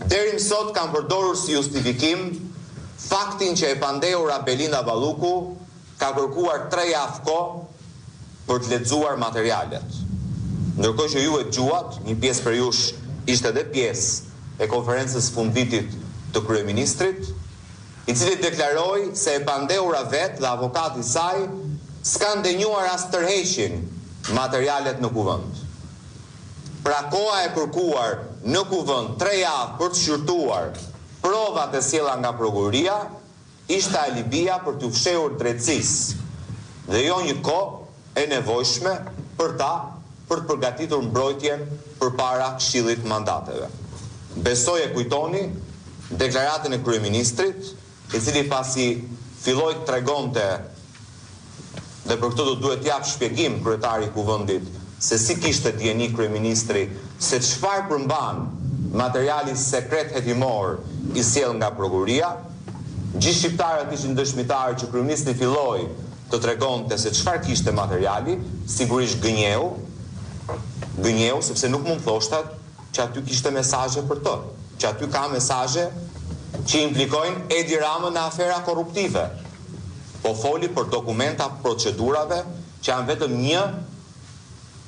Deri më sot kanë përdorur si justifikim faktin që e pandehura Belinda Balluku ka kërkuar tre javë kohë për të lexuar materialet. Ndërkohë që ju e dëgjuat, një pjesë prej jush ishte edhe pjesë e konferencës së fundvitit të kryeministrit, i cili deklaroi se e pandehura vetë dhe avokati i saj s'kanë denjuar as tërheqin materialet në Kuvend. Pra koha e kërkuar në Kuvend tre javë për të shqyrtuar provat e sjella nga prokuroria ishte alibia për t'iu fshehur drejtësisë dhe jo një kohë e nevojshme për ta për të përgatitur mbrojtjen përpara Këshillit të Mandateve. Besoj e kujtoni deklaratën e kryeministrit, i cili pasi filloi të tregonte dhe për këtë do duhet të japë shpjegim kryetari i Kuvendit se si kishte dijeni kryeministri se çfarë përmban materiali sekret hetimor i sjellë nga prokuroria. Gjithë shqiptarët ishin dëshmitarë që kryeministri filloi të tregonte se çfarë kishte materiali, sigurisht gënjeu, gënjeu sepse nuk mund thoshte që aty kishte mesazhe për të, që aty ka mesazhe që implikojnë Edi Ramën në afera korruptive. Po foli për dokumenta procedurave që janë vetëm një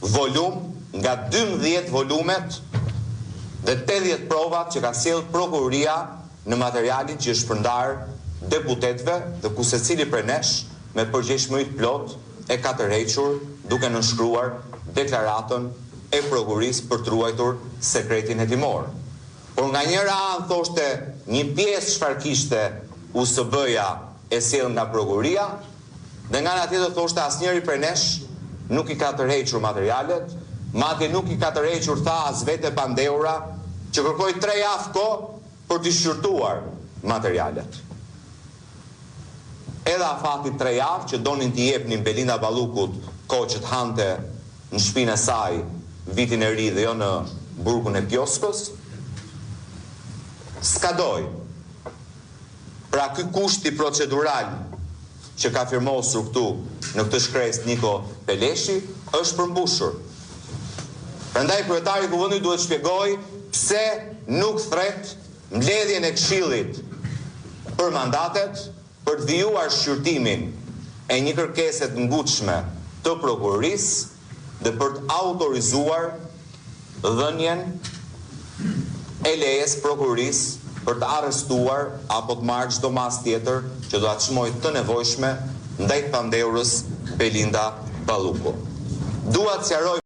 volum nga 12 volumet dhe 80 provat që ka sjellë prokuroria në materialin që është shpërndarë deputetëve dhe ku secili prej nesh me përgjegjshmëri të plotë e ka tërhequr duke nënshkruar deklaratën e prokurorisë për të ruajtur sekretin hetimor. Por nga njëra anë thoshte një pjesë çfarë kishte USB-ja e sjellë nga prokuroria dhe nga ana tjetër thoshte asnjëri prej nesh nuk i ka tërhequr materialet, madje nuk i ka tërhequr tha as vetë e pandehura që kërkoi tre javë kohë për t'i shqyrtuar materialet. Edhe afati tre javë që donin t'i jepnin Belinda Ballukut kohë që të hante në shtëpinë e saj vitin e ri dhe jo në burgun e Pjoskës, skadoi. Pra ky kushti procedural që ka firmosur këtu në këtë shkresë Niko Peleshi është përmbushur. Prandaj kryetari i Kuvendit duhet të shpjegojë pse nuk thret mbledhjen e Këshillit për mandatet për të vijuar shqyrtimin e një kërkese të ngutshme të prokurorisë dhe për të autorizuar dhënien e lejes prokurorisë për të arrestuar apo të marrë çdo masë tjetër që do ta çmojë të nevojshme ndaj të pandehurës Belinda Balluku. Dua të sqaroj.